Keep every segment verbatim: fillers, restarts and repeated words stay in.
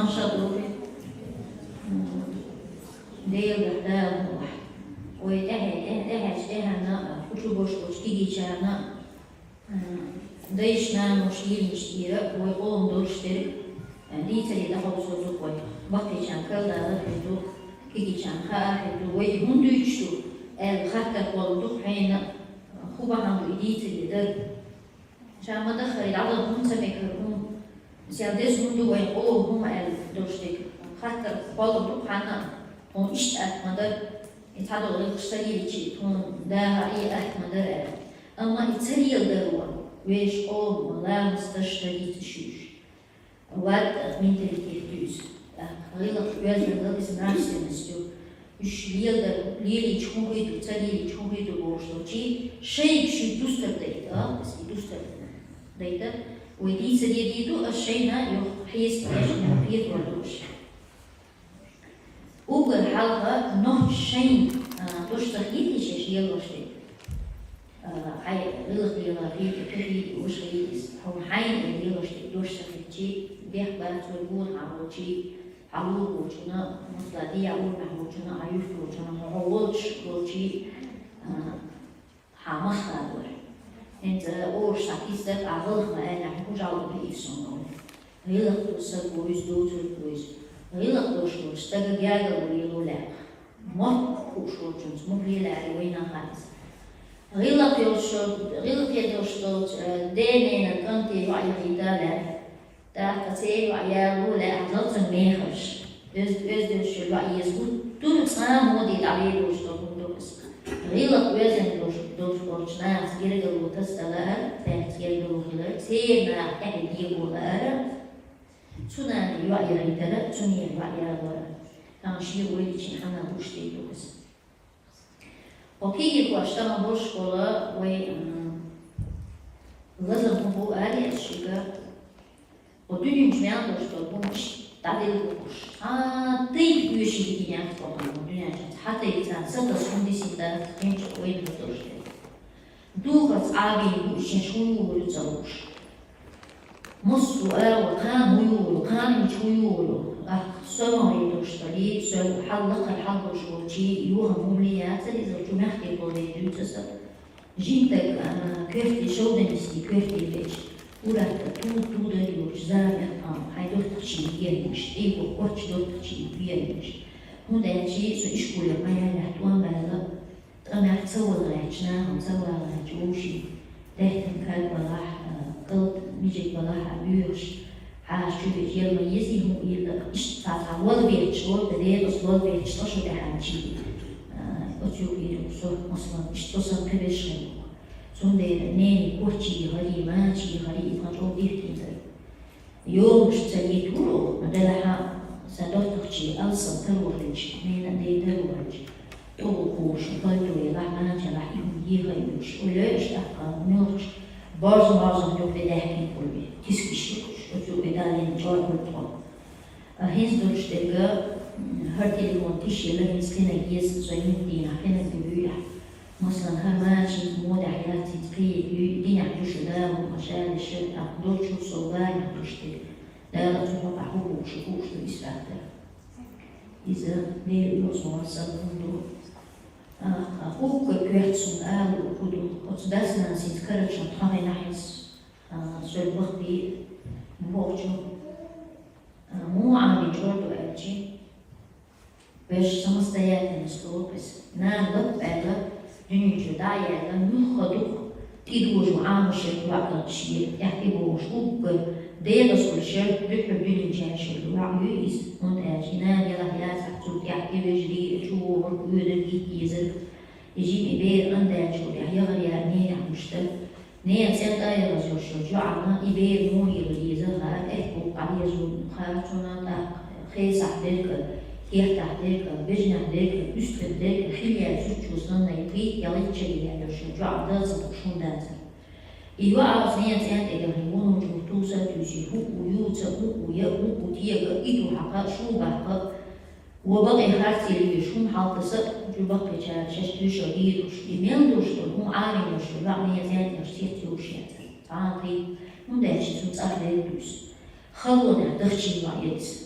Маша дури. Дела, Дала муха. Вай тӀехьа, тӀехьа, тӀехьа, тӀехьа, кучу бош бош кигичана. Дайш, нануш, йилинчтира, вай къолум долуш дерг, дийцаре дахьал со зукъой. Баккхичан калдала хӀуьту, кигичан хаа хӀуьту, вай хӀун дуьйцуш ду, аьлла хаттар кхолла дукха хьайна, хӀун бахьана ду и дийцаре дар. Ша ма даххара, дӀадала хӀунда ца мегар хӀума, сел деза хӀунда вайн къоло хӀума аьлла долуш дерг. Хаттар кхолла дукха хьанна, хьуна иштта атта ма дара, и цхьадолу гӀиллакхаш ца лелийча, тхуна даха и атта ма дара аьлла. Амма и ца леладар ван, вешан къоман ламасташ ца дийца шуьйш. Ватта менталитет ду иза. ТӀаккха гӀиллакх оьздангалла иза нравственность ю. Уьш леладар, лелийча хӀун хир ду, ца лелийча хӀун хир ду бохуш долчий, шайга шуьга дустар дайта, а, и дустар дайта. Вай дийцаре дийр ду, ас шайна юха хьесап деш, юха хетор ду аша. Уггар хьалха нохчаша шайна, а, дош ца хетий шаьш лелош дерг? А, хьайн гӀиллакх лела хетий, кхин хетий, ваша хетий, хьуна хьайна лелош дерг дош ца хетчий, бехк бац вай гонахьа волчий, хьан лур волчунна, масала, дехьа урамехь волчунна, хьан юьрта волчунна, хьо волчу волчий, а, хьан мах хадор. ХӀинца оруш схьакийсар, а гӀалгӀа ма аьллехь, хӀун жал ду иза суна олу. ГӀиллакх долу саг ву иза, доцург ву иза. ГӀиллакх долуш волчу стага гергарло лело лаьа. Мотт хууш волчунца муха лелаьара вайна хаьа иза. ГӀиллакх йолуш, гӀиллакхе долуш долчу, э, ден-ненан кӀанте йоӀ яхийта лаьа. ТӀаккха церан йоӀ яло лаьа, хьажал цуьнан мехаш. Оьзда, оьзда йолуш йолу йоӀ еза гуттар а цкъа а моде дӀавелош долу хӀума ду иза. ГӀиллакх оьзда долуш, долуш болчу нахаца гергарло тасадала лаьара, тӀаьхьа гергарло хилар, церан наха тӀаьхье дегӀо лаьара, цу нана йоӀ яхийтара, цуьнан йоӀ ялора. Тахана шен вай личий хьанна гуш дерг ду иза. Хьо кегийрхош тахана болуш болу вай, м, лазам хӀун бу аьлла ас шуьга? Хьо дуьнен чу мел долуш долу хӀума иштта дӀаделла бохуш. Цхьа тайпа оьшург гина яц хьо тахана дуьнен чу. Цхьа тайпа царна сатасса хӀума дисина дац, хӀинца вайна хаза долуш дерг. Духарца Ӏабийна бу, шаьш хӀун ю волу ца лууш. Массо а агӀор, кхана хӀун ю волу, кхана хӀинца хӀун ю волу. Ахь со ма хӀун долуш далий, со хьал лакхара хьал долуш волчий, юха хӀума яцара иза, чу мехкан болу дерг дуьйцу аса. Жимтаг, а, коьрте шовдан нисди, коьрте бечу. Уратта ту-, туда йолчу замех, а, хьайн доттагӀчий веанаш, тӀейгӀо кхоччу доттагӀчий веанаш. ХӀунда аьлча со ишколе ма яьллехь тӀом баьлла, тӀамехь ца вала гӀерташ, нахана ца вала гӀерташ вовшийн, даьттан кад балахь, а, кӀалд мижиг балахь а боьхуш, хьаша чу веача, ел ма езий хӀума елла, иштта цхьа-цхьа лол бетташ лорда декъаза лол бетташ цкъа шу тӀехьанчий. А, оцу юкъера со, масалан, иштта со санна кхин берш хилла. Цундела нене коччий хилий, мачий хилий, и тхан чӀогӀа дихкина дара. Йолуш ца йитур оха, ма делахьа, сан доттагӀчий алсам таро хилча, ненан ден таро хилча, тӀогӀу кхуша, пальто елахь, мача елахь, и хӀума еха йолуш, уьллуш тӀаккха, муьлххаш, борз-морзах юкъе даьхкина хуьлу, кис-киш юкъуш, оцу юкъе далийна чӀор хуьлу тхо. А хӀинца долуш дерг, м, хӀара телефон тиша елла, хӀинца кхинаг еза, со йинт дийнахь кхинаг ду буьйлахь. Масалан, хӀара мача хӀинца модехь яц, хӀинца кхин а юй, динехь ду шу Дала, ма ша леша, тӀаккха долчуьра со ванех долуш дерг. Дала цу хьокъехь хӀун бохуш, хууш ду исрат дар. Иза Делан йозанал санна хӀума ду. А, а, хӀокху коьртачунна ала хӀун ду, оцу дас-нанас хӀинца карарчунна тхан хенахь хӀинца, а, соьл баккхий, бохучу. А, муха Ӏамийна чӀор ду аьлчи, вешан самостоятельность лоцу иза. Нана лап аьлла, дуьнен чу дӀа а яьлла, муьлхха дукха тӀедожо Ӏамош яра йоӀ кӀант шен, тӀехь тӀебогӀуш уггар декъаза хуьлуш яра, дуьххьара дуьнен чу яьллачу йоӀ ю иза, хӀунда аьлча и нана елахь яцахь цунна тӀехь тӀевижарий, чу вогӀург, воьдург, йитъезарг. И жима и бер къинтӀера чу тӀехь яхар яра ненехь гуш дара. Ненан цӀен тӀе а яхаза йолуш йолчу йоӀана и бер муха елла деза хаьара, аьтто дӀадеза хӀума хаьара цунна, тӀаккха хесахь дерг а, кертахь дерг а, бежнехь дерг а, уьстагӀ дерг а, хила яьлла зудчо санна, и кхетта ялийча а яьлла йолуш йолчу йоӀана дан ца хууш хӀума дацара. И йоӀ оцу ненан цӀен тӀе яхана, вуно чуьра туса а туьйсий, хӀуъу юца а, хӀуъу яа а, хӀуъу тега а, итт хьакха а, шуба баккха а, Ва бакъе харц йилла веш хӀума хьалтаса а, чу баккхийчара шаьш туьйшалла дийр долуш, и мел долуш долу хӀума Ӏамийна йолуш йола йоӀ ненан цӀен тӀехь сеца йолуш яцара. Цхьа а кхин, хӀунда аьлча цунна цӀахь дерг дуьйсу. Халонех дахчийна йоӀ яра иза.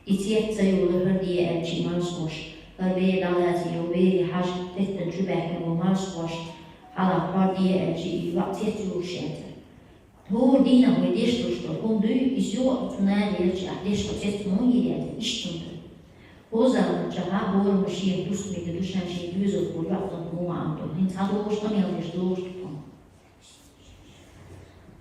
И цец ца йолу хӀара де аьлча и марзош, хӀара бер дӀалаца йолу берийн хьажа теттана чу баьхкина болу марзош, хьала хӀара де аьлча и йоӀ цец йолуш яцара. ХӀора дийнахь вай деш долуш долу хӀума дуй, иза юха а цу нана елча ахь деш долу цец муха йийр яцара, иштта хӀума ду. Хоза а чохь а хӀораммо шен дустагӀа ду, ша шен доьзалхо йоӀ санна муха ма ду. ХӀинца хьан долуш къамел деш долуш ду хьуна.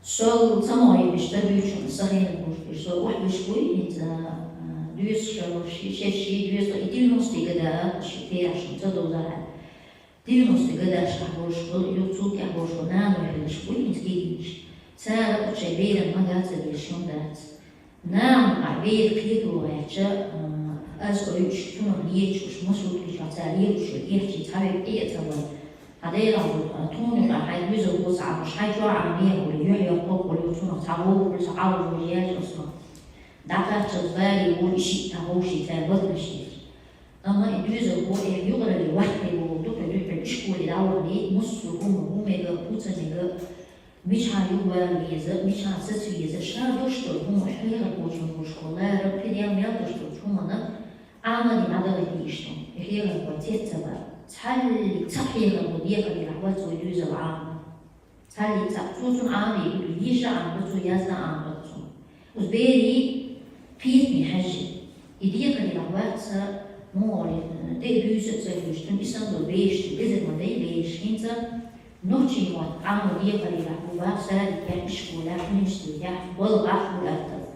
Сол ца мо йиш ца буьйцуш, сан хенахь гуш беш, со охьабеш буй, хӀинца, а, доьзалш ши-, ши-, ши доьзал, и девяностые года, ши терахь шуна ца довзахь. Девяностые годаш тӀехь болуш, ю-, цул тӀехь болуш, нана хилаш буй, хӀинца гигинаш. Цара оцу шайн беран мага ца деш хӀума дац. Нана а бер кхето гӀертача, а, аз ойуш, цунах леташ уьш, масуьлгича цара лелаш ю, кехчий цхьа век тӀе а ца ван. Хьан дера, а, тхуна юкъахь хьайн доьзалхо ца Ӏамош, хьайн чохь Ӏамош, юьхь йоккхуш ю, цунах цхьа вовшах, цхьа Ӏалашо еш оцунах. ДӀакхаччалц бале волу и шиъ тхан вовшийн цара батанаш еш. Амма и доьзалхо, э, юкъаралле ваьхкий волу дукха дуьххьал ишколе дӀавахана, массо а хӀума, хӀун мега, хӀун ца мега, мичахьа юхавала веза, мичахьа саца веза, ша долуш долу хӀума хьехархочун гуш хьо лара, кхидӀа мел долуш долчу хӀуманна Ӏамаде дӀадахийта йиш ду, и хьехархой цец ца бара. Цхьаллиг цхьа хьехархо декхарийлахь вац вай доьзал Ӏама. Цхьаллиг цхьа, цо цунна Ӏамаде, йиша Ӏамаде, цо яздан Ӏамаде цунна. Оцу берийн кхетаме хьаьжжина. И декхарийлахь вац ца муха олу, тӀе а буьйса а ца буьйса, цунна и санна долу бераш, эзар ма дай бераш, хӀинца нохчийн мотт Ӏамо декхарийлахь бу бах садикехь, ишколехь, университетехь, балхахь а гур атталла.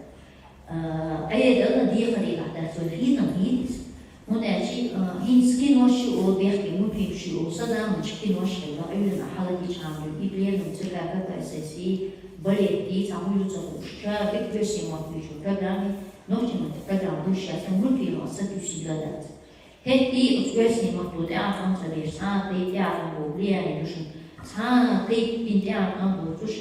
А, Ӏедална декхарийлахь дац, вай хетам хета иза. ХӀунда аьлча, а, хӀинца кинош ю олу бехке, мультфильмаш ю олу, сан заманчохь кинош хилла, Ӏуьйранна хьалатичхьана ю, и пленум ЦК КПСС-и, балетти, цхьа хӀун ю ца хууш, ша дика оьрсийн мотт буьйцу программи, нохчийн маттахь программа буьйцуш яц, мультфильмаш сатуьйсийла дац. ХӀетте а оцу оьрсийн матто тӀеӀаткъам ца беш, цхьана тайпа тӀеӀаткъам боху влияние ду шуна, цхьана тайпа бина тӀеӀаткъам боцуш,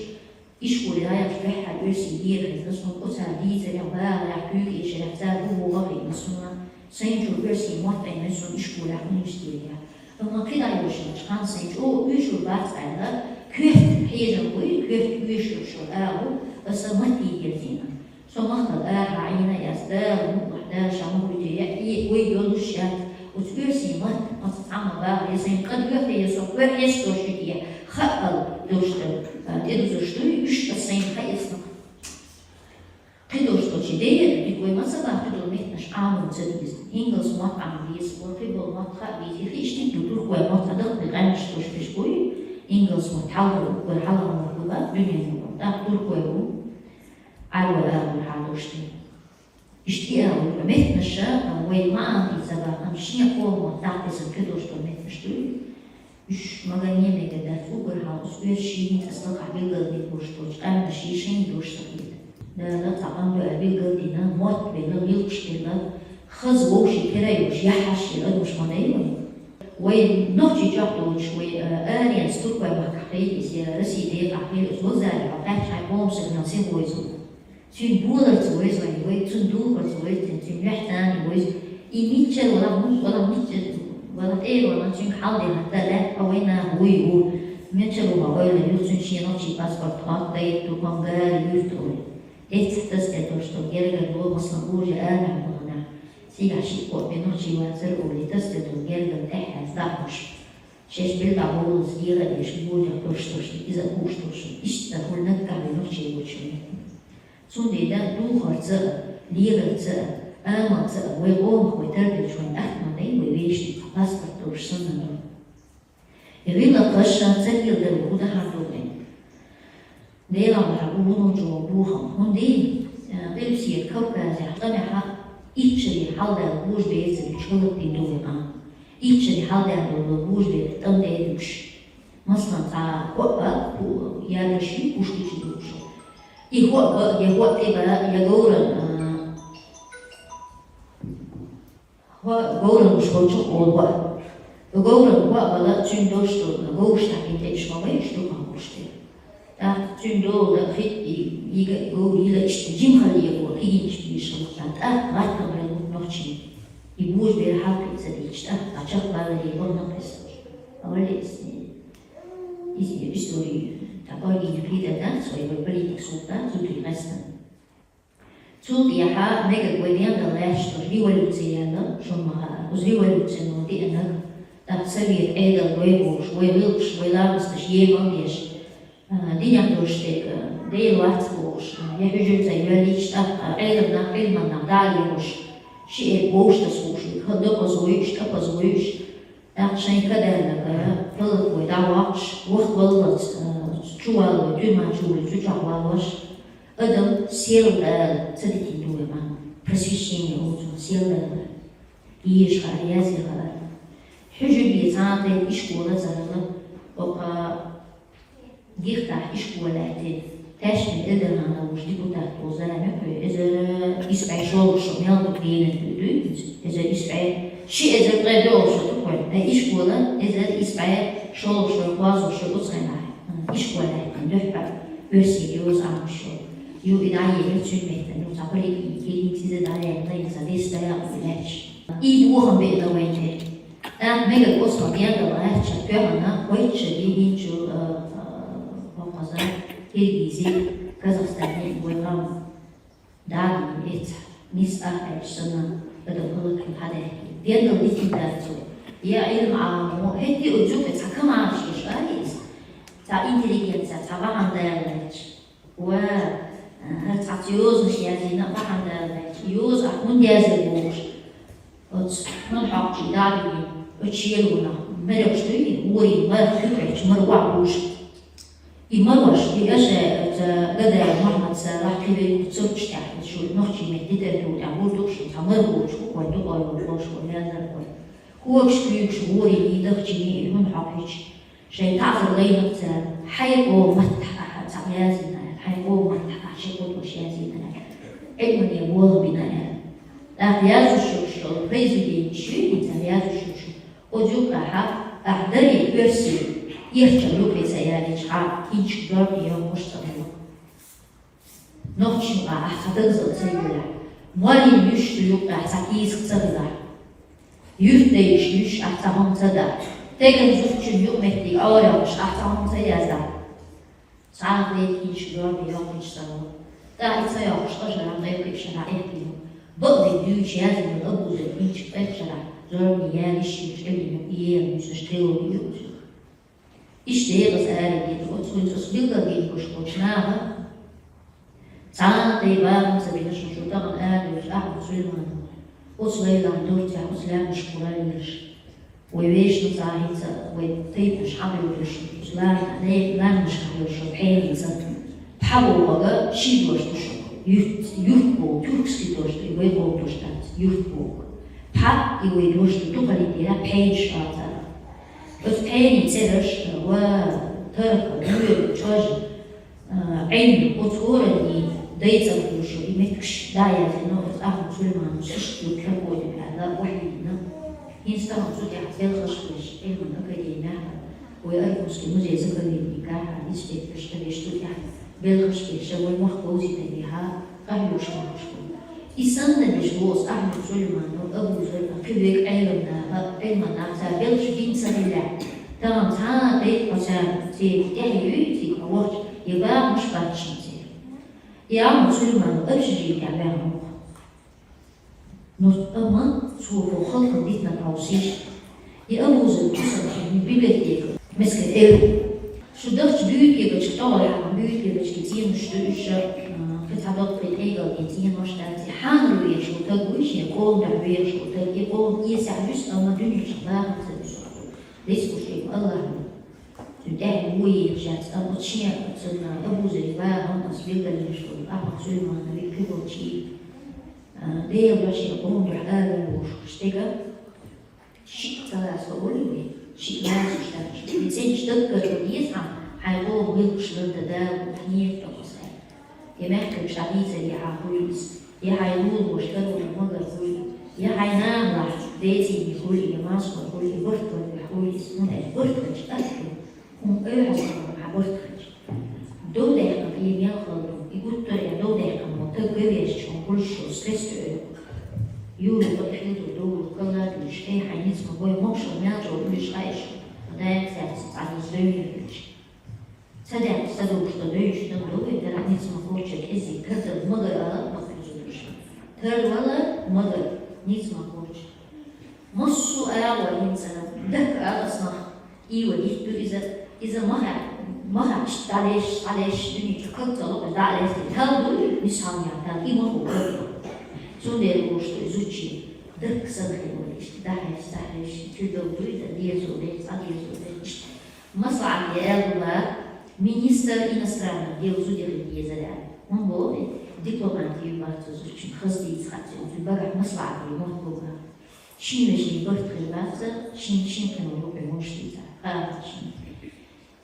ишколе гӀайгӀаш дуьххьара оьрсийн дера хезна суна, оцара дийцарехь, багӀарехь, куьйга эшарехь, цара хӀун боху а хиъна суна, сайначуьра оьрсийн мотт Ӏемина суна ишколехь, университетехь. Амма кхидӀа йолуш йолчу хан сайн чӀогӀа оьшур бац аьлла, коьрта хьежам буй, коьрта оьшурш ю агӀо, аса матте дерзийна. Со махкал арахьа Ӏийна яц, Дала мукъалахь, Дала ша ма хуьйте, я, и, вай йолуш яц. Оцу оьрсийн матта, оцу цхьамма бахара, я сайн къа доьху, я со кхоьхьа ес долуш ю те, хаъал долуш ду, а, тӀедузуш дуй, уьш аса сайн хьаэцна. Кхидолуш долчу дера, дика вай ма ца бахара, кхидолу меттанаш Ӏамор ца деза. Ингалс мотт Ӏама деза, вай кхидолу мотт хаа беза, и хи иштта ду, туркойн мотт, хьан даккхий къаьмнаш долуш беш буй, ингалс мотт хьалхара, вай хьалха мотт ду бац дуьненан, тӀаккха туркой бу. Ӏарбой агӀор хьалуш ду. Иштта и агӀор, меттанаша, вай маьӀна ца бахана, шен къоман дӀатесна кхидолуш долу меттанаш дуй. Уьш магане мега дац, уггар хьалха оцу оьрсийн хӀинца аса лакхахь билгалдина болуш долчу къаьмнашийн шайн дош ца хета. Дала цхьа къам ду аьлла билгалдина, мотт белла, гӀиллакхаш белла, хаза вовшийн кара йолуш, яхьаш йолу адамаш ма дай вай. Вай нохчийн чохь долуш, вай, а, аренца туркойн махкахь хилла иза, я Россин декъахь хилла иза, вазарий хьо кхаьчча хьайн къоман саг мел сиха вевза ву. Цуьнан боларца вевза вай, вай цуьнан духарца вевза, цуьнан лаьцна вевза. И мичара вара, муха вара, мичара вара, тӀера вара, цуьнга хьал де хӀотта лаьтта, вай наха вуй ву. Мичара ву хьо ойла ю, цуьнан шен нохчийн паспорт хӀотта, дай туркойн гара юьрта вай. Эццахь тасаде долуш долу гергарло, массо а божа арахь бахана. Цигахь шиъ кхоъ бен нохчий вацара олий, тасаде долу гергарло тӀаьхьа дӀахьош. Шаьш билггал воллуш, лела а деш, божа а хьош долуш, иза а хууш долуш, иштта хуьлу наггахь вай нохчий воцчунна. Цундела духарца а, леларца а, амалца а вай къомах вай тардеш вайн атта ма дай, вай вешан паспорт долуш санна ду. И гӀиллакхаш ца леладар ву хӀун дахьар ду вайн? Делахь вахьа ву хӀун чӀогӀа бохам. ХӀунда, э, Къилбаседа Кавказехь къамехьа иччаре хьалдаьлла божаберца дуьйцуш гӀалатдина ду вай къам. Иччаре хьалдаьлла долу божабер тӀамда дуьйцуш. Масала, цхьа хӀоъ а, хӀу-, я даши, куш кучи дуьйцуш. И хӀоъ а, я хӀоъ тӀе а, я говран, а, хӀоъ, говран гуш волчух олу хӀоъ. Говран хӀоъ вала, цуьнан дош долу, говраш тӀехь тӀе иш ма вай, иш дукха гуш тӀе. ТӀаккха цуьнан дола хи-, и, йига, говр йила иштта жимхалле бу, хигинчу бийшалла, тӀаккха гӀаттам хир бу нохчийн. И божабер хьалкхица дийча, тӀаккха чекхбаларе бахана кхеза. Авале иза, иза истори, тӀаккха оргина кхида дац, вай политик султан, зудри къаьстина. Цул тӀехьа мегарг вай дендал лаьтташ долу революци яьлла, шуна ма хаьа. Уьш революци ма диънарг, тӀаккха совет Ӏедал вай бохуш, вай гӀиллакхаш, вай ламасташ емал деш, а, динехь долуш дерг, а, Дела вац бохуш, а, я хьуьжар ца йоьллича, тӀаккха Ӏелам нах, Ӏилман нах дӀа а лехуш, шиъ вовшах тасуш, хӀа, докъаза вуьйш, тӀакъаза вуьйш, тӀаккха шайн кадаьлларг палат вай дӀавоккхуш, вахваллалц, а, чуваллалц, туьрма чу вуьйцу чохь валлалц, адам сел дала ца дитина ду вай ма, просвещение олу цунах, сел дала. Еза хаар, язъян хаар. Хьуьжар бен цхьана тайпа ишкола ца хилла, оха Гихтахь ишкола лаьттина, Таьшкин Эльдархана вуьш депутат волу зама кхуьу, эзар исс бӀе шолгӀа шо мел ду генан дуьйцу, эзар исс бӀе, ши эзар ткъе доьалгӀа шо ду кхуьу, ткъа ишкола эзар исс бӀе шолгӀа шо, кхозлагӀа шо оцу хенахь, м, ишкола лаьттина дуьххьара, оьрсийн йоза Ӏамош йолу. Ю и дӀайигира цуьнан меттана, ю цхьа политикан килинца иза дӀаяьлла, и цхьа дис дакъа лаьтташ. И бохам беана вайн тӀе. ТӀаккха мегарг оцу хьо дендал гӀаьттача тоьхна, вайчча дийна хӀинчул, а, а, хӀокхуза, Киргизи, Казахстане вай къам дӀадийна эцахь, нисса а аьлча санна, адам хӀаллакьхила хьадаьхкина. Дендал дитина дац цо. Я Ӏилма Ӏамо, хӀетте а цу тӀе цхьа командаш еш а иза. Цхьа интеллигенция, цхьа бахьана дала лаьтташ. Ва, хӀара цхьацца йозанаш язйина, бахьана дала лаьтташ. Йоза ахь хӀунда язйина бохуш. Оцу хӀун хьокхучу дӀа а дуьйна, оцу шелонах, марехаш дуй, ворийн марха хи кхечу мара охьабуьйш. И марош, и аша, оцу Гадаев Мухьаммад Салахь кхин векал цурташ тӀехь, шу нохчийн меттан литература тӀехь гур ду шу, цхьа мара воцуш, кху кхойн дукъой волу, волуш волу яздархой. Когаш куьйгаш ворийн и дахчий, и хӀун хьокхуьйтуш. Шайн таӀзар лайнарг цара, хьайн къоман маттахь ахь цхьаъ язйина аьлла, хьайн къоман маттахь ахь ши кхо дош язйина аьлла. Ӏилмане болх бина аьлла. ТӀаккха яздеш йолуш йолу произведенеш ю, хӀинца яздеш йолуш. Оцу юккъехь ахь дарий оьрсийн, эрчаллин юкъе ца ялийча хьан, хӀинца зорбане йоккхуш ца хилла. Нохчийн юкъахь ахь цхьа дагзал ца йолахь, моллин юьсташ юккъехь цхьа кийсак ца хилахь, юьрт дайша юьсташ ахь цхьа хӀума ца дахь, теган зудчун юкъаметтиг Ӏорайоккхуш ахь цхьа хӀума ца яздахь, цхьа а вай кийча зорбане йоккхуьйтуш ца хилла. ТӀаккха и ца йоккхуш, къажаран ткъе кхоъ шарахь эхь йина. Бакъдерг дуьйцуш язйина Абузар хӀинца ткъе кхоъ шарахь зорбане яла йиш йолчу Ӏилманан юкъа еза, йиш йолуш тхеволу юкъа. Иштта декъаза арадеана оцу хӀинца оцу билгалдина гуш болчу наха. Цхьана а тайпа бахам ца бина шуна шу тахана арадевлча Ахьмад Сулайманов. Оцу лайлахь дурцехь оцу лаьмнашкахула лелаш. Вай вешан цхьа хӀинца, вай тайпанаш хьан дуьйцуш, оцу лаьмна-, лаьмнашкахь йолуш пхьенца. Пхьа бохург ши дош ду шуна. Юрт, юрт боху, тюркский дош ду, и вай боху дош дац, юрт боху. Пхьа и вай дош ду, дукхаллин дера пхьенаш оцара. Оцу пхьенийн цӀераш, ва, тарха, доьра, чӀожа, а, Ӏин, оцу хӀоранний дайцӀа хуьлуш, и меттигаш дӀа а язйина, оцу Ахьмад Сулайманов сушка юккъе хьаходина аьлла, охьайиллина. ХӀинца тахана цу тӀехь белхаш беш, Ӏилман академехь, вай Аргунский музей заповедникехь, инспекторш а беш цу тӀехь белхаш беш, вай мохк говзийтарехь, къахьоьгуш мохкаш бу. И санна беш боху Ахьмад Сулайманов, Абузар, кхин векал Ӏелам наха, Ӏилман нах цара белхаш бина ца хиллехь, тахана цхьана а тайпа цара церан тӀаьхье юй, цига вахча, я бахамаш бац шуна церан. И Ахьмад Сулайманов общежитехь ваьхна ву-кх. Ну, амма цо боху халкъана дитинарг хьовсийша. И Абузар Кусанхин библиотека, мискин эр. Шу дахча буьйта кепачка тӀе гӀой хьакхам, буьйта кепачкин цӀенош ду уьш, а, кхин цхьа доккха кхин тӀегӀалдина цӀенош дац. И хьанал вехаш волу таг вуй, шен къоман дуьхьа вехаш волу таг, и къоман эсехь вуьсу, амма дуьнен чохь бахам ца буьсу. Дицкъуш тӀе Аллах ву. Цуьнан тӀаьхье вон ехаш яц, амма оцу шен, цунна Абузаран бахам, ас билгалъеш волу Ахьмад Сулаймановн кхин болчий, а, Дела вешан къоман дуьхьа ара волуш стеган шиъ ца лаца хӀума ю вай, шиъ лацош дац. И цӀенош даггара ду деза хьан, хьайн къоман гӀиллакхаш лардан Дала, хьан некъа тӀе кхузахь. И мехкарш дӀадийцарехь хуьлу иза, я хьайн лулахошна карор магар хуьлу, я хьайн нанахь децийна хуьлу, я массо хуьлу, я барт ван хуьлу иза, хӀунда аьлча барт хилча атта ду, хӀума ойхьаза хьан барт хилча. Дов даьккхина и мел хала ду, и гуттар а дов даьккхина, таг ган вешча хьуна хуьлуш йолу стресс ду ойхьа. Юру бакъ хила ду, довла калла а дуьйш, хьайн ницкъ ма бой, могушалла мел чӀогӀа уьш къаьш, даьлла цаьрца цхьа деза девнар дуьйш. Ца даьлла, ца довш дан девнаш дан довлий, тара ницкъ ма кхоччу кӀеззиг, кардал магар ала, ма кхуза дуьйш. Хьал вала, мага, низ ма кхочу. Массо а агӀор хӀинца, дахка агӀор снах, ийва дитт ду иза, иза маха, маха дӀалеш, дӀалеш, дуьничу каг ца локъуш дӀалеш, тал ду, мисхьал ян тал, и маха ву. Цундела уш ду изучи, дахка сан хир ву, иштта дӀахьеш, дӀахьеш, чу дог дуй, да, дезу, дез, а дезу, дез, иштта. Масала, я аьлла, министр иностранных дел зудихь дезара. ХӀун боху, дипломатию бац зудчун хаза дийца хаций, уьзу багахь масала, мотт боху. Шин вешин барт хир бац, шин, шин кхин ву хӀун ши дийца, хаьа шин.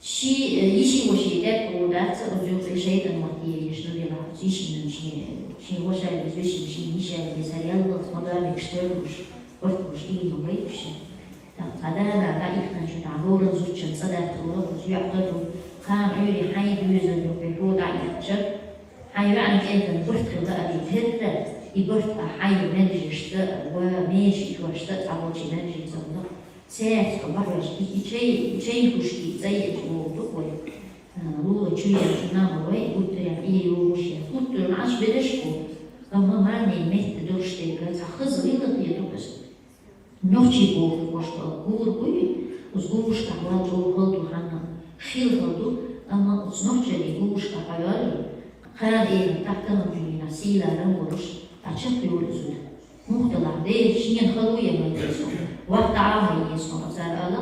Ши, э, йиши ваши тӀе тӀур дац, уьзу шайтӀан мотт еш, ну, дела, йишин шин, шин ваша, вешин шин, йиша, сарьял, ма дар, мекштер уж, барт уж, и, ну, вай, шин. Цхьа дара дӀаихканчу дӀагӀоран зудчун цӀа даьтта ура, кхуза йоӀ ду, кхана Ӏуьйре хьайн доьзал ю, кху дӀаихкача, хьайн веана кӀентан барт хилла ари, хӀетта, и барт а хьайн менжишца, ва меши хӀошца, цхьаболчу менжица вуна. Цаьрца бахьаш, и, и чай, и чай хӀушки цӀа ечу вогӀу ду вай. А, лула чу ечу нама вай, гуттарехь и йогӀуш я. Гуттар Ӏаш бераш бу, амма марнийн метта долуш дерг, цхьа хаза гӀиллакх я ду аса. Нохчий бохург баш бала гур буй, оцу гурушкахь вал чӀогӀа хала ду хьанна, хила хала ду, амма оцу нохчаллин гурушкахь хьайоллий, кхана эна тахтана дуьйна сийларан гураш, а чекхйолу иза. Муха делахь, Дела, шена хала ву я ма деза, вахта Ӏама еза, цара ала,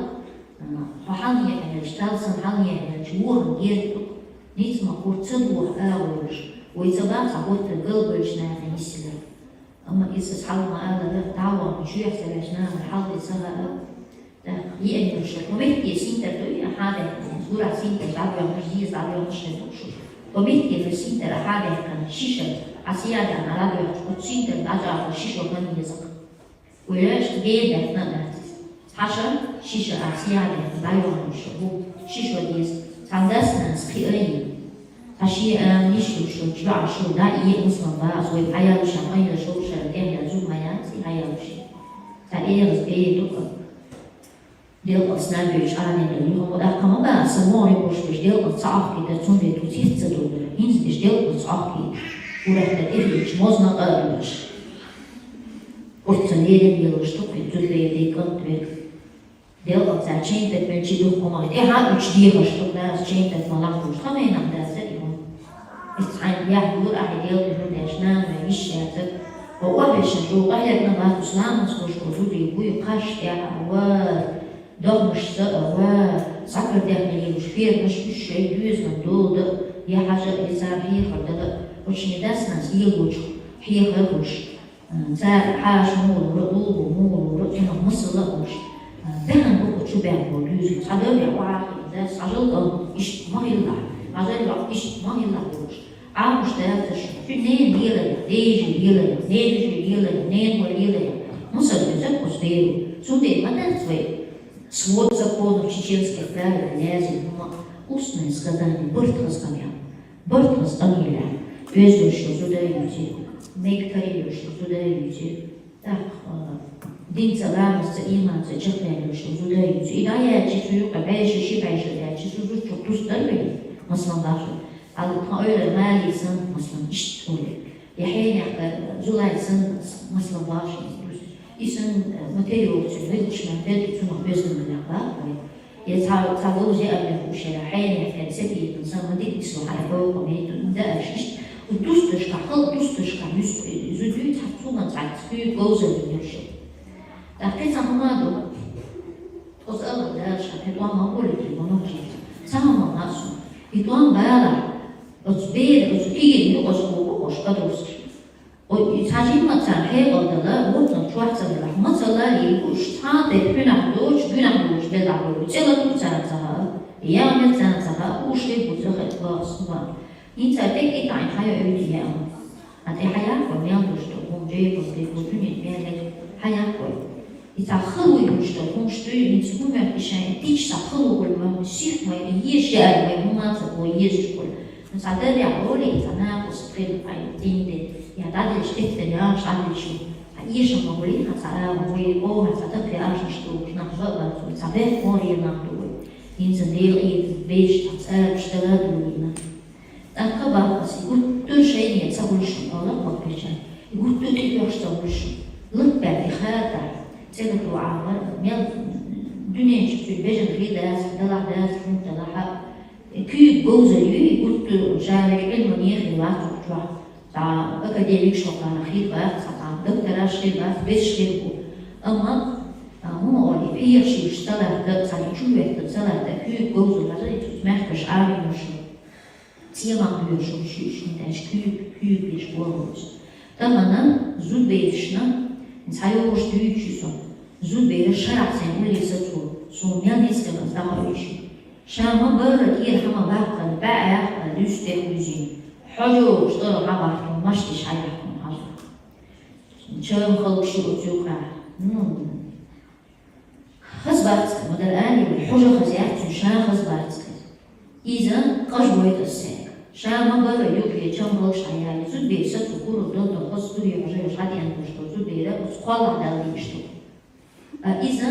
хьо хьалнехьа хилча, Далла сан хьалнехьа хилча, вон герга ду, ницкъ ма хӀур ца доху агӀо йолуш, вай ца бац а гӀоттар галбевллачу нахана йиссина. Амма иза аса хьалха ма-аллара, дӀа а вахана, чоьхьа ца ваьлча, нана хьалха ца хаьа. ТӀаккха еана йолуш, хӀокху метте синтар дуй, ахьа а даьккхина, гура синтар дӀадоьгӀнаш, зеза дӀадоьгӀнаш хир ду шу. ХӀокху метте хӀара синтар ахьа а даьккхина, шиша, Ӏа сиядахьна дӀадоьгӀча, оцу синтар дӀачӀагӀо шишо хан еза-кх. Вуьш гена даьхна а дац иза. Цхьа шан шиша а сиядехь дӀайохьуш бу, шишо деза, цхьана дас-нанас кхиа а йина. Цхьа шен а йиш йолуш йолчу йоӀа шу дӀа а ийа мусалма баха, вай хьаялуш а, къайлаш йолуш а, тӀехь ян зуда ма яц и хьаялуш. Цхьа эгӀаз бер ду-кха. Делкъалц наб йолчу Ӏанийна юха ма даккха ма баха, сан могӀарехь болуш берш делкъалц ца Ӏохкийта, цундела ту цец ца долура. ХӀинца берш делкъалц Ӏохкийта. Урахь тӀе тӀехь йолчу мозна къа а догӀуш. Урца лерина лелаш ду кхин, зуда бер декъант верг. Делкъалца чейн тӀе мел чи духкумах тӀе хьан уьш дехаш ду, дас чейн тӀе ма лахь луш, тхан мийнах дацара и хӀума. Иза цхьаьна яхь гур ахьа делкъа хӀун деш, нана вай йиш яцара. Ва охьавешан чӀогӀа къахьегна бац, ламаз хӀуш бу зудий буй, кхаш тӀехь а, ва догӀмашца а, ва сакар дехна лелаш фермаш уьш шайн доьзалан дола дан а, я хьажа а, я цара хьехар дан а, оцу шен дас-нанас лелочух хьехар а хуьлуш. Цара хьаша муха лура, улло муха лура, цунах масала а луш. Баьхна бу кху чу баьхна болу дуьйцург. Цхьа дойла охьа а хилла, цхьа жал кӀант, иштта ма хилла, хьажал йоккха, иштта ма хилла долуш. Ӏамош дац шу, шуьнан ненан леларехь, дежи леларехь, нежи леларехь, ненан вай леларехь. Масала веза кхуза беру. Цундела ма дац вай свод законов чеченских правил лаьзина хӀума, устное сказание, барт хаза къамел. Барт хаза къамелехь, оьзда йолуш йолу зуда а юьйций, мега карийна йолуш йолу зуда а юьйций, тӀаккха, а, динца, ламазца, ийманца чекхдаьлла йолуш йолу зуда а юьйций. И дӀаяьлча, цу юкъа бӀешо, ши бӀешо яьлча, цу зудчух тус дара вай, масала, бахьа. Хьала тхан ойла Мали санна, масала, иштта олу. Я хьенех, а, Зулай санна, масала, бахьа, тус. И санна, а, материалчун везачу нах дерг цунах оьзда ма лаьа бахьа вай. Я цхьа, цхьа вовза а мега уьш яра, хьенех, я цепийтина сан ма дика нисло хьара хьокху мейту, да аша иштта. Дусташкахь, халкъ дусташкахь, юс-, зудуьйцу хьаца цуган цхьацца куьйга говзалла йолуш. ТӀаккха кхин цхьа хӀума а ду. Оцу алла дара ша, кхин тӀом ма гӀоле, кхин ма нохчийца. Цхьа хӀума ма а су. И тӀом бала, оцу бер, оцу кигин юкъа оцу гӀо бу ош, кадовски. Ой, и цхьа жимма царна хьекъал дала, вотнах чохь ца делахь, мацалла а лийр бу уьш, цхьа а тайпа хьуьнах доцуш, гуьнах доцуш белахь бу, цӀе латур царна ца хаьа, яа мел царна ца хаьа, уьш хир бу ца хаа бахас хӀума. ХӀинца тӀе и таӀийна хьайо уьйту яа. А тӀе хьаяккхой, мел долуш долу хӀума, жепал дерг бу, дуьнен мел дерг хьаяккхой. И цхьа хала вуй уьш долу хӀумаш дуй, хӀинца хӀун моьтту и шайн, и тича цхьа хала ву хуьлу моьтту, сих май, и езаш яа май, хӀума ца бо езаш хуьлу. Цхьа даррехь олий, цхьа накъост хила хьайн цӀийнде, я дӀаделлаш, эттан яхаш дӀаделлаш ю. Хьан эшам ма хуьлий, хьан цхьа агӀо хуьлий, оха цхьа такхе ашнаш тухуш нах бакъ бац вай, цхьа бехк хӀоре нах ду вай. ХӀинца Дела Ӏийна, бежаш цхьа цӀараш дала а дуьйна. ТӀаккха баккхас, гуттар шайне ца хуьлуш хьуна, Аллах баккхича. Гуттар тӀе оьхуш ца вуш, лаппаьрти хатӀа, цӀена тӀу Ӏамар, мел дуьнен чу цуьнан бежан хи дац, далахь дац, хӀунда талахь, куьйга говзар юй, гуттар шарик Ӏилма нехе вац укх чохь, цхьа академик шокхана хир бац, цхьа доктораш хир бац, бесаш хир бу. Амма, а, муха олий, пхьегӀа шуьйш ца латта, цхьа чу веттар ца латта, куьйга говзар хаза, и цуьнца мехкаш Ӏамийнуш. Цеман доьшуш шуьйш хӀунда аьлча куьйга, куьйга беш бохуш. Тахана зудберашна, цхьа йогӀуш дуьйцу со, зудбераш шарахь сайн улле сацо, суна мел ницкъ хиларца дӀахоуьйтуш. Ша ма барра кӀера хӀама баккхана, бӀаь аьхкана, дуьстех вуьзина. Хьо йогӀуш тӀара хьан бахьа, машдеш хьан яхкана хьажа. Чам халкъ шу оцу юкъахь. Ну, хаза бац, ма-дарра алий, хьожа хаза яц, ша хаза бац. Иза къажа гойту ас сайга. Ша ма барра юкъе чам халкъаш хьан яьлла, зудбераш сацо куралла долу хаза зудбераш хьожа йолуш хьан деана долуш долу зудбераш, оцу кхоллахь Далла дийш ду. А иза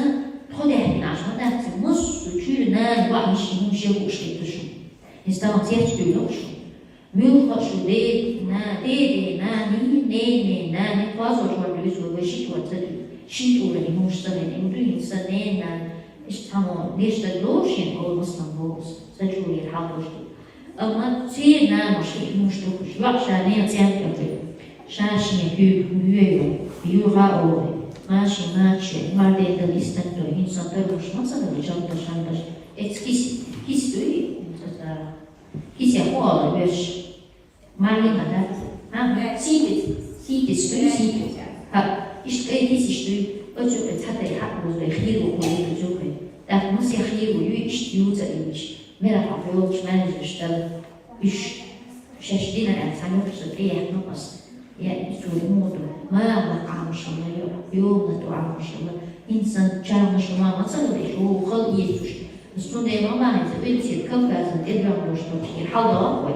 тхо даьхкина Ӏаш ма дац, массо а чуьра нана ваӀа йиш йина шен хууш хетта шу. Иза тахана цец дуьйна шу. Муьлхха а шу ден, на-, ден, ден, нанин, ненан, нанин кхозлагӀа чохь дуьйцу вай, вай ши чохь ца дуьйцу. Шин чӀуран и хӀумаш ца вен, и ма дуьйна сан ненан, иштта цхьаммо неш даг лоруш шен олу массарна боху аса, сан чуьра хьал долуш ду. Амма церан наношна и хӀумаш дохуш, йоӀ ша ненан цӀен тӀе хир. Ша шен куьйга хӀума йоьйо, юха а олу. Машин мача шен, марден дала истан той, хӀинца сан тарбуш ма ца дала, чамдаш, шандаш. Эцу кис, кис дуй, хӀинца ца. Кисехь хӀун олу вешан? Марли ма дац? А? Сийпиц. Сийпиц дуй, сийпиц. ХӀа, иштта кӀайн кис иштта дуй. Оцу кӀайн цхьа тӀе хьакъ бузбай, хийра ву кху юкъа цу кӀайн. ТӀаккха масех хийра ву юй иштта юца а йоьдуш. Мера хьалха йолуш маьждигаш дала. Уьш шаьш дина аьлла, цхьа нуьхкуш ца тӀеяхна аса. Я и цо муха ду? Ма ма Ӏамашалла, йо, йогӀу тӀу Ӏамашалла. ХӀинца чарна шу ма ма ца хилла, шу хала эцуш. Цундела ма бахьанца, Уьлцийра Кавказан тӀе доьгӀна долуш долчу хьалдогӀа вай.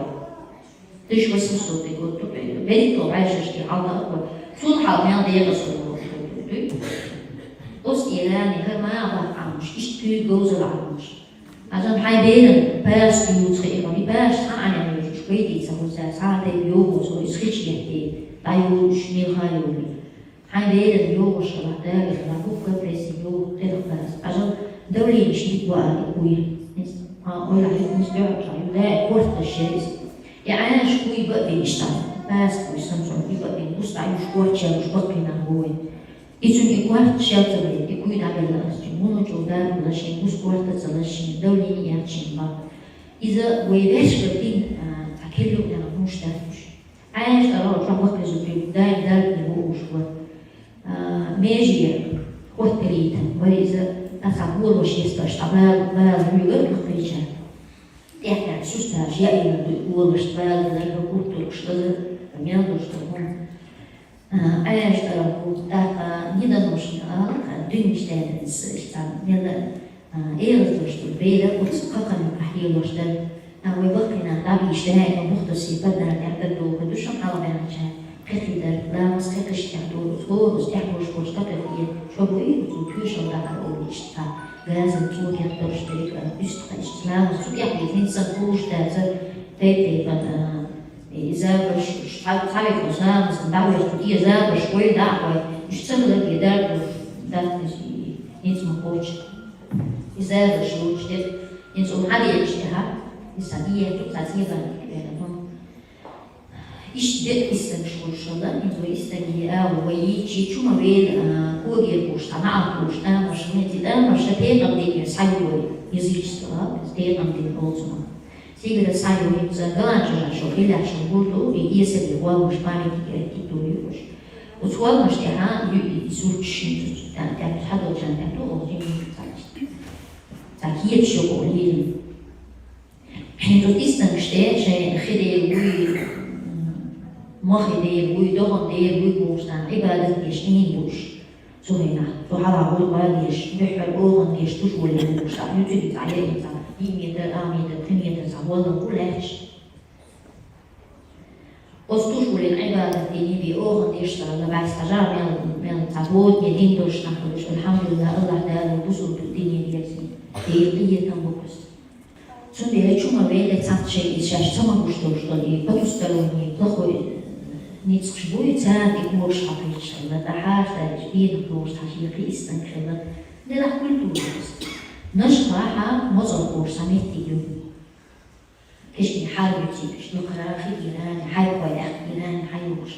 Тысяча восемьсот год ту берриг тхо вӀаьшшашка хьалдогӀа вай. Цул хьалха мел декъаза хир волуш дуй. Оцу тӀера хӀара ма бахьа Ӏамаш, иштта куьйга говзалла Ӏамаш. Хьажал хьайн беран паста юца хиъна, и паста цхьа а Ӏаьнна йолуш, гайтий ца хуьлу цара, цхьа а тайпа йогӀу ца хуьлу, иза хи чу еттий, дӀайолуш, мелха а йолуш. Хьайн беран йогӀуш хилахь, дагар хилахь, бухка прессе йогӀу кхидӀа паста. Хьажал давленеш дика ваьа и куй. Иза, хьан ойла хӀинца дуьхьал ца ю, дай корташ шерис. И Ӏаьржа куй баъ бина иштта, паста куй санна, и баъ бина, гуш дӀаюш, корта шелуш баккхийнах бу вай. И цуьнан и корта шел ца бе, и куй дӀабелла ас, цуьнан муно чӀогӀа дакъа лашийна, гуш корта ца лашийна, давление яц шен баккха. Иза вай ваьшка дин, а, цхьа кхин юкъа хӀумаш дац уьш. Ӏаьржа тӀара чохь баккхийза куьйга, даим дарбане бу уьш вара. А, меже хӀоттарийта вара иза, аса гӀолош есташ, цхьа бала, бала хьоьгара баккхийчара. ТӀехь-тӀехь сусташ яийна ду, гӀолашца бала ларба, куртургаш лазар, мел долуш ду хӀума. А, Ӏаьржа тӀара бу, тӀаккха ниданошна ала, дуьненаш даьллинца иштта мел, а, эгӀаздош ду, бера оцу кхакханна хьелош дара. А, вай баккхийнах дӀабийш даима бухтасе падар тӀехь дара доху дуьшан хьалабаьхначара. Кхехидар, ламаз кхехкаш тӀехь долу, хӀора оцу тӀехь болуш болчу кхакхехе, шо буй, оцу тоьшалла дахар олу иштта, газан цӀокех долуш дерг, а, уьстагӀа иштта, ламаз цу тӀехь веза, хӀинца сан кхулуш дацара, тайп-тайпана, а, и забарш, уьш цхьа, цхьа векъа ламаз дӀахӀоьтту, и забарш вай дӀа а хьой, уьш ца хиларге дарба дац, хӀинца ма кхочу. И забарш йолуш дерг, хӀинца хьан дехаш тӀехь, и сан диету, цхьа зебан дика вена хӀума. Иштта де истангаш волуш хилла, иза вай истанге ала, вай йичи чу ма вена, а, когера бохуш, цхьа маӀа бохуш, тамаш, хӀунда и тамаш, ша пекъам дийна схьайой, язычество, а, пекъам дийна олу цунах. Цигара схьайой, хӀинца галанчара шо хилла шо гурду, и эсале гӀолмаш памятники аттийтур ю уьш. Оцу гӀолмаш тӀехь ю и сурташ хӀинца, тӀе, тӀе, схьадолчарна тӀе ту, оцу хӀинца цхьа, цхьа кепаш ю кху лерина. ХӀинца оцу истангаш тӀе шайн хи дела вуй, м, ма хи дела вуй, догӀан дела вуй бохуш, царна Ӏибадат деш, Ӏийна бууш. Цу хенахь, цу хьалха гӀуллакх деш, дуьххьара охан деш, туш волий бохуш, цхьа юьцуьнга цхьа яа, цхьа, йиъ метр, а метр, пхи метр, цхьа гӀолла гӀур лаьтташ. Оцу туш волийна Ӏибадат дийне бен, охан деш цара, лабаьхьа цхьа жа мел, мел цхьа бодане дин долуш нах хуьлуш, алхьамдулиллахӀ, АллахӀ Дала бусулба дин дийне деза. Дела къинхетам бу кхуьнца. Цундела чу ма велла цхьацца шайн иза шаьш ца магош долуш долу и потусторонний, плохой, Ницкъаш буй царна тӀе кораш хьакхийташ хилла, тӀаккха хьашташ дийна кораш хьашийхи истан хилла. Делахь культура ю иза. Нашха хьа моцӀал кораш цхьа меттиг ю. Кешни хьал ю цига, шу дукхара хи дийрани, хьай кхой ахь дийрани, хьай юхаш.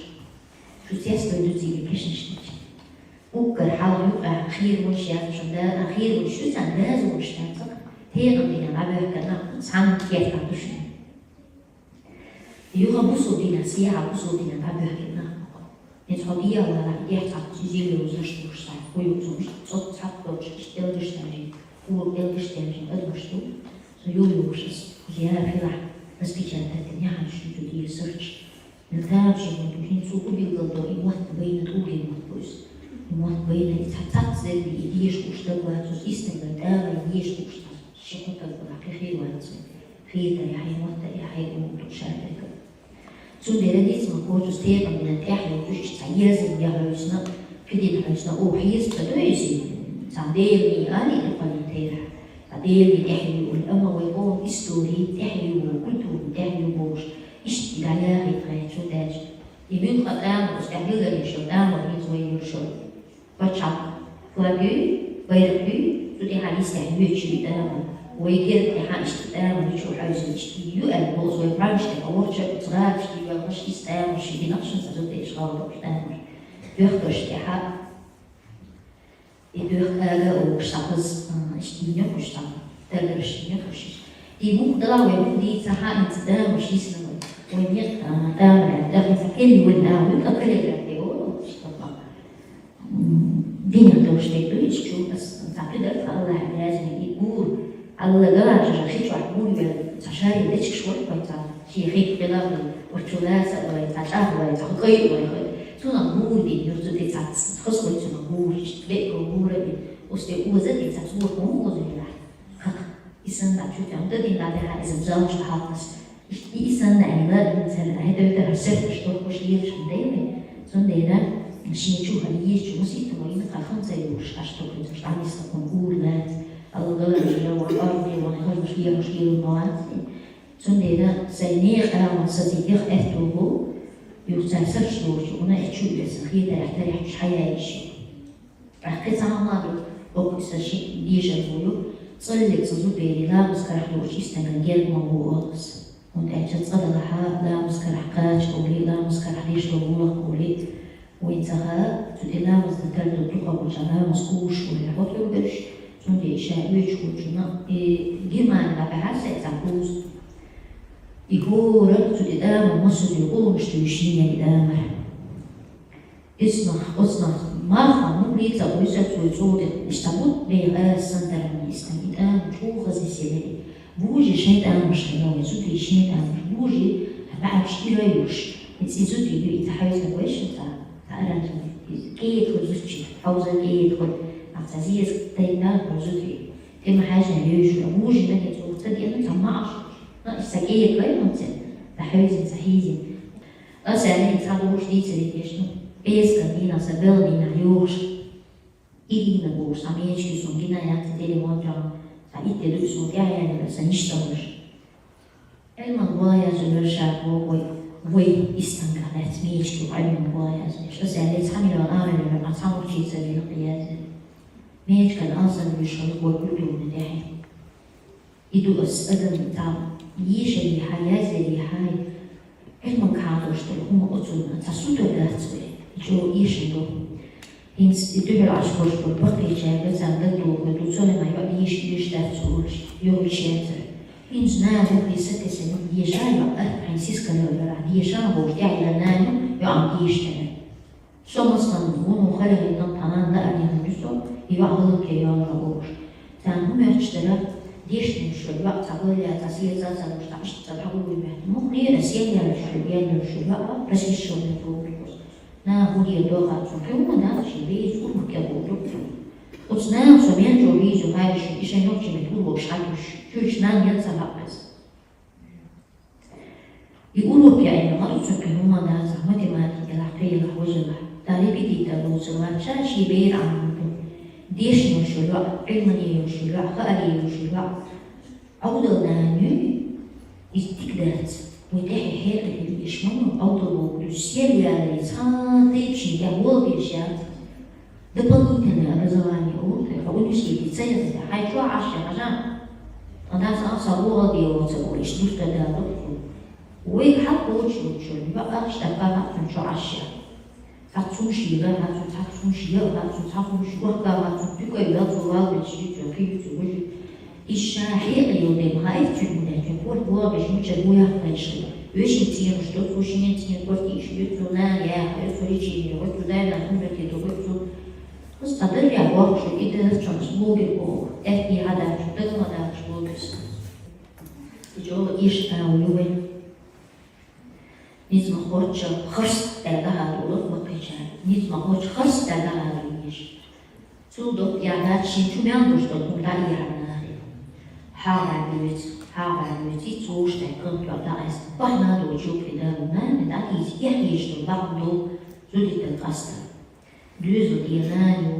Шу цестой ду цига кешнаш дича. Уггар хьал юкъа хир вуш яц шу да, а хир вуш шу цан даз вуш яц. Тегъан дина лабехкана, цхьан кертан душна. Юха бусул дина, сияха бусул дина лабехкана. Эцхьо дияла ла идех цхьа цизили узаш душ са, хуй узаш, цот цхьа дош, иш элдиш тажи, хуй элдиш тажи, адваш ду. Со ю юшас, зия фила, распечатать, няхан шу ду дия сырч. Нетаам шигун тухин цу убилгал до и муат байна тулгин муат буйс. И муат байна и цацак зерби и диеш уштаг вацус, истинга дава и диеш уштаг. Шихутаг была кихи вацус. Хита я хай муат я хай умуту шарбека. Цундера дицма кочус тепан бина тяхи утуш ца езин я хойсна, кидин хойсна о хиес та дойси. Ца дели али и пани тера. Ца дели тяхи ул ама вай о истории тяхи у культуру тяхи у бош. Ишти даяхи тхай чудаш. И мюн хатама, устягилгари шо, тама, мин зои юршо. Пачак. Флаги, байракъи, цуди хадис тяхи ючи тама. Вайгер тяха ишти тама, ючу хадис ишти. Ю эл бо зои праншти, а ворча, црачти, ва хаш ис тама, ши бинакшн, сазу теш халба тама. Дёхтош тяха. И дӧхкага угш сахаз, а, иштиня куш сахаз, тагар иштиня куш. И мух дала вай мух ди цаха инц дама шисна вай. Вай нет, а, дама, да, да, да, кели вай на, вай, а, кели да, да, о, что там. М, дина то, что ты ищу, а с-, а ты да, Аллах, я же, и гур. Алла гала жа хичвахь гуйвел, ца шари дечкаш вархвайца, ши хик пилавли, урчуласа вай, ца чахвай, ца хукай вай хой. Цуна гуйди, юрцу де цац, хосвай цуна гуйш, беко гураби, усте уза де цац, ур хом уза ила. Хак, исан да чутям, да дин да де ха, изам залш да хатас. Исан да ила, ин цар, а хедой да, сер, што хош ел шин дейме. Цун дейна, шин чу ха ел чу, мусит, мо ин ха хан цай уш, а што хоч, а мис ха кун гур лац. Алгала жила ва арди ва хажуш я хаш ел маац. Цундела сай не къаман саци дих эттугу, юхцар сарш дурчу, уна эчу беса хида рахтар яхчу хаяйши. Рахке цамаду, оку са ши дижа бую, цалли цазу бери ламас карахлуш истанган герман бу олас. Унда эча цадалаха ламас карах кач оли, ламас карах лиш ловулах оли. Вай цаха цу динамазда тарду тухагуча намаз кушули хӀотӀургаш, цунде иша уьчхучуна, и Германияда бяхьа сай цхьа куз. И хӀора цу динамаз масуди къулмуштуй шиняли дамар. Иснах, оснах, маха, ну, лица, уйса, цуй цуди, иштабут, бей, ая, сандарни, истан, итан, чухази селери. Бужи шайтӀан мушта новый, зудри шайтӀан муш. Бужи баӀаш ираюш. Эци зудри ю, и тахьайза вайша та, та аранжа. Кеет хуй зудчи, хьауза кеет хуй. Ацазиез тайна хуй зудри. Тема хьажа юйшу. Бужи на кецу, та диана, та мааш. На, иса кеет вай муцен. Тахьайзин, тахьизин. Аса ани ца душ дицари дешну. Песка дина, са бел дина, юш. Ирина буш, са мечки сун гина яц телефон жан, са итте душ сун тяяни, са ништа буш. Элман гуая зулер шар богой, вой истанга лец мечки, элман гуая зулер. Аса лец хамила ара лера, а самучи царила пиязи. Мечкан алсан бишал бой культурный дяхи. Иду ас адам там, ешери хай, язери хай. Элман кадош тел, хӀума оцунна, ца сутур дац вай, ичӀо ешан ду. ХӀинц и дуьхьал Ӏаш хӀорш бу баккхийчаьрга царна дагадогӀур ду, цо хӀана йоӀ еш, еш дац олуш, йогӀуш яцар. ХӀинца нана духе сакасана, деша йоӀ, атта хьайн сискала йоӀ, деша бохуш, тӀаьхьа нана йоӀан дешдара. Со, масалан, вуно харахӀитта тхьанан лаарнехь вуьсу, и йоӀ гӀалатке йоалла олуш. Царна хӀун моьттуш дара, дешнаш шуьга йоӀ ца гӀалла, ца сица, ца гуш, ца иштта ца дӀагӀур моьтту. Муххале а сел яьллаш шуьга, яьллаш шуьга йоӀ, просвещённый боху. На хӀуре догӀа цо, хьуна нана ши бейс урма кӀел боху. Оцу нана со мел чӀогӀа вийзу хаьржа, и шайн нохчи мет урвокш хьатуш, чуьйчу нана ян ца хьакъ иза. И урок яьлла, маруцуркхи хӀума дацахь, математикалахь, кхелахь, важалахь. Талиб и дийта лоцур вац, ша шен бер Ӏамаду. Дешнаш йоӀ, Ӏилмане йолуш йоӀ, хааре йолуш йоӀ. Ӏовдал нана ю, иза дика дац. Вай тӀехье хьекъале иш ма ю, Ӏовдал вогу Сел яьлла цхьа тайпа шийна тӀехь вола дезаш яц. Дополнительное образование уртахь, хьо университете ца яххе, хьайн чохь Ӏаш яхьа жан. Ткъа дас а са вогӀал де воцург ву, иштта дустар дала ду-кх цо. Вайга хьакъ кхочуш йоцуш, йоӀ ахча тӀаккха хаьа цунна чохь Ӏаш яхьа. Цхьацца хӀумаш йила хаьа цунна, цхьацца хӀумаш яла хаьа цунна, цхьа хӀумаш гохка хаьа цунна, туькъа йоьлла цо валлалц ю цо, кхин ю цо, важа ю. Иза ша хьекъал йолу дела хаийта цуьнан, дела цуьнан корта бохуш мичара бу яккхийша. Вешин цӀенош ду цо, шинен цӀенан квартираш ю цо, нана яха ю цо, лечение гӀо цо, дай-нана хӀума тӀе догӀу цо. Аса цхьа даррехь бохуш ю, и дара цунна аса блогер боху, аьтто хьадахча, дагна дахча блогер сан. И чӀогӀа эшна агӀо ю вайн. Ницкъ ма-кхоччу харц аьлла дӀахьадолу ма кхечара. Ницкъ ма-кхоччу харц аьлла дӀахьадолу еза. Цул доккха яхьа дац шен чу мел долуш долу хӀума дӀаэхьар нахе. ХьагӀ бӀаьрг лоьцу, хьагӀ бӀаьрг лоьцу, и цо уьш дай кхин тоьар дӀакъаьста. Бахьана долчу юкъе Далла, нана, дӀадийца, эхь езаш долу бахьана ду, зудийтар къаста. Доьзал тӀе нана ю,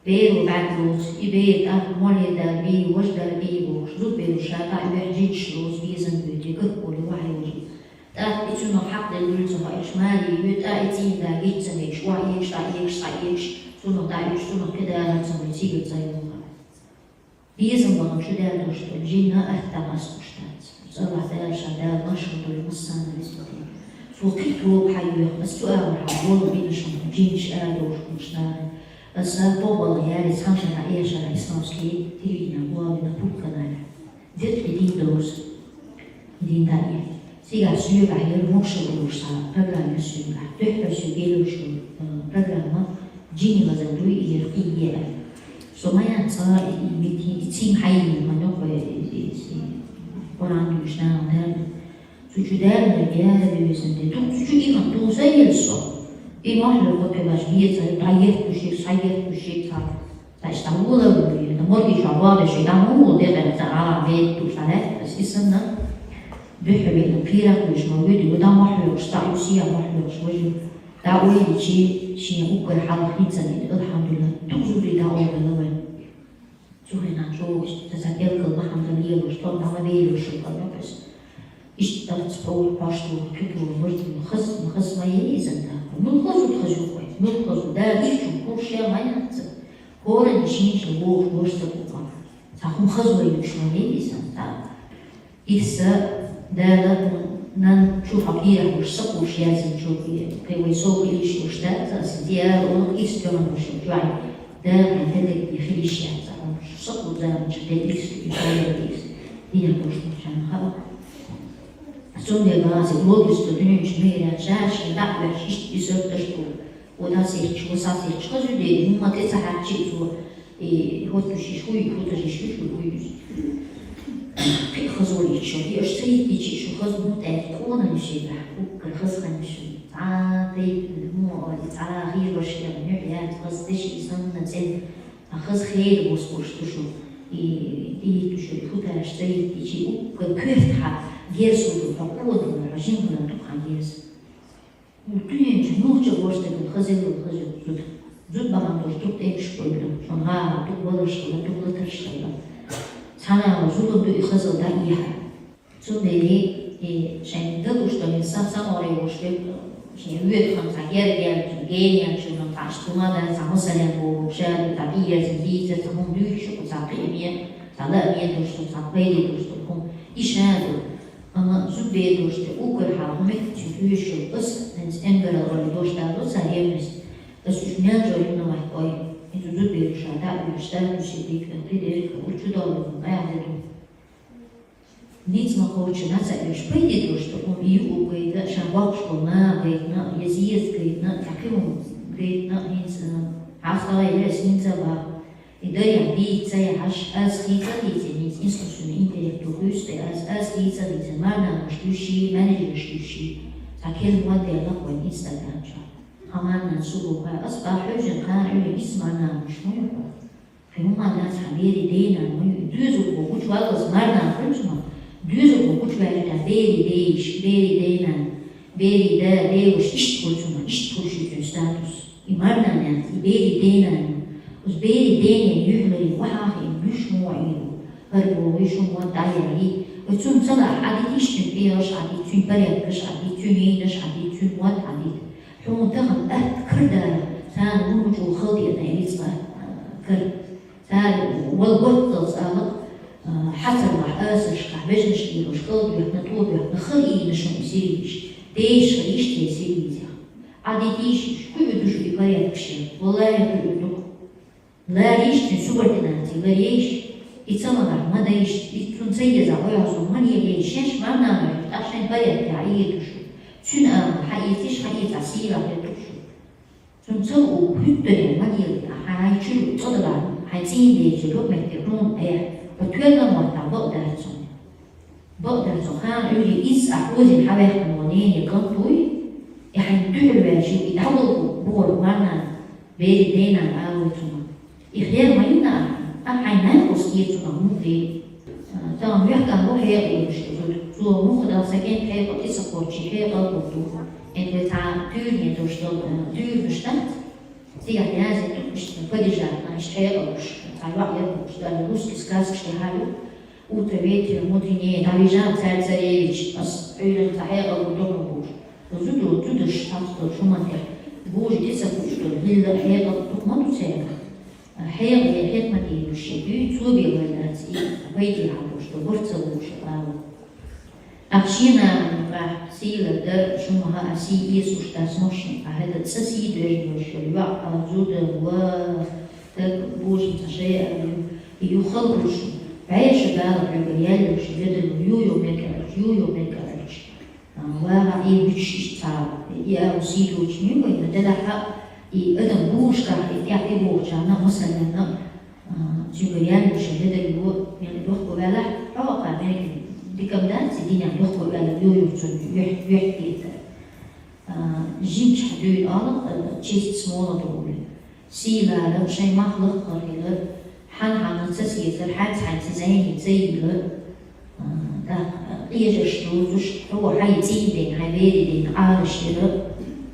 беро бӀаьрг лоцу, и бер тӀаккха моле дар бий, важа дар бий бохуш, зудбераш ша дӀа а оьхьа, жидаш лоцу, безам боьду, гахколе вахьа йолу. ТӀаккха и цунах хьакъ дерг дуьйцу хьо, уьш маре ю, тӀаккха и цӀийнда гицца мегаш, охьаэгаш, дӀаэгаш, схьаэгаш, цунах дӀа уьш, цунах кхидара ца хуьлу, цигара ца йогӀу. Безам бахана чу даьлла долуш долу жимма атта къастуш дац. ЦӀа вахь Дала ша Дала маршалла дойла массарна а веза. Цо кхин тоба хьайоьху, аса цу агӀор хьан болу бина шуна, жимаш а долуш хӀумаш нахана. Аса бохбала яьлла цхьана шарахь, эха шарахь исламский телевидение боху вина пурба канале. Дерриг и дин довза. И дин дӀаэца. Цигахь соьгахь яра могушалла луш цхьа программа соьгахь. Дуьххьара соьга еллачу, э, программа жинийн лазар дуй, и яра кхин е аьлла. Со ма ян цкъа и, и митинг, и цийма хьайийна ма нокъо, и, и, и, Къуръан дуьйцуш нахана дара. Цу чу Дала яра везан де. Дукха цу чу и хан туса елла со. И мохь луьйкху кхибаш беца, дӀа еттуш, схьа еттуш, цхьа. Ша иштта волавелла, морги чохь бохуш, и дӀа муха волу декъера ца гӀала беттуш дӀалаьттас, и санна, дуьххьара веана кхерах вуьйш ма вуьйду, дӀа ма хьоьгуш, цхьа ю сиха ма хьоьгуш, важа ю. ДӀа ойла йичи, шен уггар хьалха хӀинца а, алхьамдулиллахӀ, дукха зударий дӀа ойла вайн. Цу хенахь чӀогӀа иштта цхьа пелкал бахьана лелош, тхо дӀа ма велош, шуьга ма кхуьссу. Иштта цхьа хьош лур, кхетар лур, хаза, хаза ма яй иза тӀаккха. Муьлхха зуда хаза ю вай, муьлхха зуда. Дала дийцча хӀума кхуьссуш ма яц. ХӀоранна шен-шен вогӀуш, вогӀуш ца бу-кх. Цхьа хӀума хаза вай луьйш ма яй иза тӀаккха. Иза Дала нан чу хьо кийрахь луш, сакхуш яздинчул, кхин вай сов ийш луш дац, аса диара олу иза тоьхна луш йолу чохь. Дала хьан хӀедерг хила йиш яц, хьуна сакху заманчу де иза, и хьоьга иза, дехьа луш лучарна хаа. Цундела база блогерство дуьнен чу ма яра, ша шен дӀа а ваьхьаш, иштта и сорташ ду. Вон дӀасехча, вон схьасехча, хаза ю дела, хӀумма тӀе ца хьаьрча а цо, и хӀоттуш йиш хуй, хӀоттуш йиш хуй, хуй иза. Кхин хаза валийча, и аша ца йиттича, шу хаза хӀума тӀаьхьа къона ю шегахь, уггар хаза хан ю шуна. Цхьа тайпа хӀума ой, цхьа хийраш ян, юьхь яц, хаза деши санна цӀена, а хаза хера босбуш ду шу, и, и ду шу, и хӀуташ ца йиттича, уггар коьрта хьан герз хӀу ду, хьо къона ду, хьо жимма ду хьан герз. Дуьнен чу муьлххачу гӀортиган хаза йолу хаза йолу зуда. Зуда бахьана долуш дукха тӀемаш бойла, шуна гӀала дукха валарш хилла, дукха латарш хилла. Цхьана а зулам ду и хазал дӀаэхьа. Цундела и шайн дан луш долу са самаре волуш верг, шен воьду хан цхьа герга яьлча, гена яьлча, цхьа иштта хӀума дац, цхьа масален боху, ша ду, цхьа къияза дийца, цхьа хӀума дуьйцуш, цхьа кхиаме, цхьа лааме долуш, цхьа пайде долуш долу хӀума. И ша ду. Амма зудбераш тӀе уггар хьалха меттиг чу хьоьжуш йолу ас, хӀинца эмгарал вара дош далло цара ревность. Ас уьш мел чӀогӀа виноват ой, хӀинца зудбераш ша дӀа а оьшуш, статусе дика, кхидерг а, урчу долу къаьхьа ду. Ницкъ ма кхоччу, нацаоьшуш пайде долуш ду, хӀума и юкъа гайтина, ша боккхуш болу наха гайтина, я зеза гайтина, я кхин хӀума гайтина, хӀинца, хьастагӀа яра ас хӀинца а боху. И дарехь дийца ца яхьаш, ас хийца а хийцина, хӀинца искусственный интеллект ду хуьйцу тӀе ас, ас хийца а хийцина, марнанаш дуьший, менеджераш дуьший, цхьа кхин модель лакхвайн Instagram чохь. Тхан марнана су боху, ас боху хьуьжина, кхана Ӏуьйранна исс марнана гуш ма ю хьо. Кхин хӀума дац хьан берийн дена ма ю, и доьзалхо гучуваллалц марнана хуьлу цунах, доьзалхо гучуваьлча берийн дейиш, берийн дена, берийн да, деваш иштта хуьлу цунах, иштта хуьлу шуьца статус. И марнана яц, и берийн дена ю. Оцу берийн дена юьхьларий охьахиъна, уьш муха Ӏийр ву? ХӀара боху, уьш хӀума дӀаяьллий, Вай цунна ца лаахь, Ӏадитийша цуьнан пӀегӀаш, Ӏадита цуьнан порядкаш, Ӏадита цуьнан йийнаш, Ӏадита цуьнан мотт, Ӏадита. Хьуна тахана атта кара дара, царна муха чӀогӀа хала деана, Ӏийца, кара. Цара вала гӀотталц алакъ, хьацарлахь, асаршкахь, вежаршка лелош, кӀалдоьхна, тӀобоьхна, хала йийна шуна и сирийш. Дешаш хила йиш те сирийзех. Ӏадитийша, кхуьур ду шу и порядкаш? ВаллахӀи, кхуьур ду-кх. Ларийша цуьнан субординаци, ларийша, и ца ларахь ма дайша, и цунна ца еза оьгӀазло ма лелийша, шаьш марнанаш, тӀаккха шайн порядкехь Ӏийр ду шу. Цуьнан ала хьаэцийша, хьаэцахь, сийлахь хир ду шу. Цунна ца луург хӀуьттаренна ма лелийша, хьайн чуьра цӀа далахь, хьайн цӀийнан дечу документехь хьуна айхьа, хьо тоьлла моттахь бакъ дац цунна. Бакъ дац цунна, хана Ӏуьйре изза ахь озийна хьаваьккхина волу нене кӀант вуй, и хьайна дуьхьал ваьлча, и дӀавала бохург марнана, берийн ден-нанна ала вай цунах. И хер ма йина ахьа, ахьа хьайн накъост эца цунах мукъа дийна. Тахана мехкан бу хьекъал луш и зуда. Цо муха дала сан кӀентан хьекъал тӀе ца кхоччий, хьекъал а гур ду. ХӀинца вай цхьа туьйранна долуш долу, э, туьйранаш дац. Цигахь язйина ду иштта падежах, иштта хьекъал луш, цхьа йоӀ яра бохуш, Дала русский сказкаш тӀехь ю. Утро вечером мудренее, дӀавижа царь-царевич, ас Ӏуьйранна цхьа хьекъал гур ду хьуна бохуш. Зуда, зудаш цхьацца долчу хӀуманна тӀехь божа тӀе ца кхуьуш долу хӀилла а хьекъал а дукха ма ду церан. Хьекъале хӀетаман дийр ду шен дуьйна, цо бен вайн дац и пайде хьан долуш долу, барт ца луш ала. Ахь шен нана юкъахь сийлалла дар, шу ма хаьа, сий эцалуш дац мохь шен, ахь хӀета цкъа сий доьжна йолуш йолу йоӀ а, зуда, ва, стаг, божа цхьа шай а ю, и юххал а луш, бӀе шо бала хьоьгара яьлла йолуш, ледарло ю-ю мегар аьлча, ю-ю мегар аьлча. А, вагӀа и буьтуш иштта цхьа, и агӀо сий доцуш муьйгайна делахь а, и адам бушкахь, и тӀехь тӀебогӀучарна а, масална а, а, цуьнга яьллуш ледарло, мел дохко ваьлахь, хьо а кхаа мегар, дика ма дац и динехь дохко ваьлла йо-ю цунна юьхь-, юьхь хетар. А, жимчохь дуьйна ала, а, честь с молоду улле. Сийлалла, шайн мах лакхара хилар, хьан-хьанна ца сезар, хьаьнца-хьаьнца зӀене ца йилар, а, тӀаккха, а, къежарш дузуш, хьо хьайн цӀийнан ден, хьайн берийн ден Ӏалашъяр,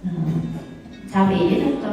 а, цхьа бен ю тӀаккха.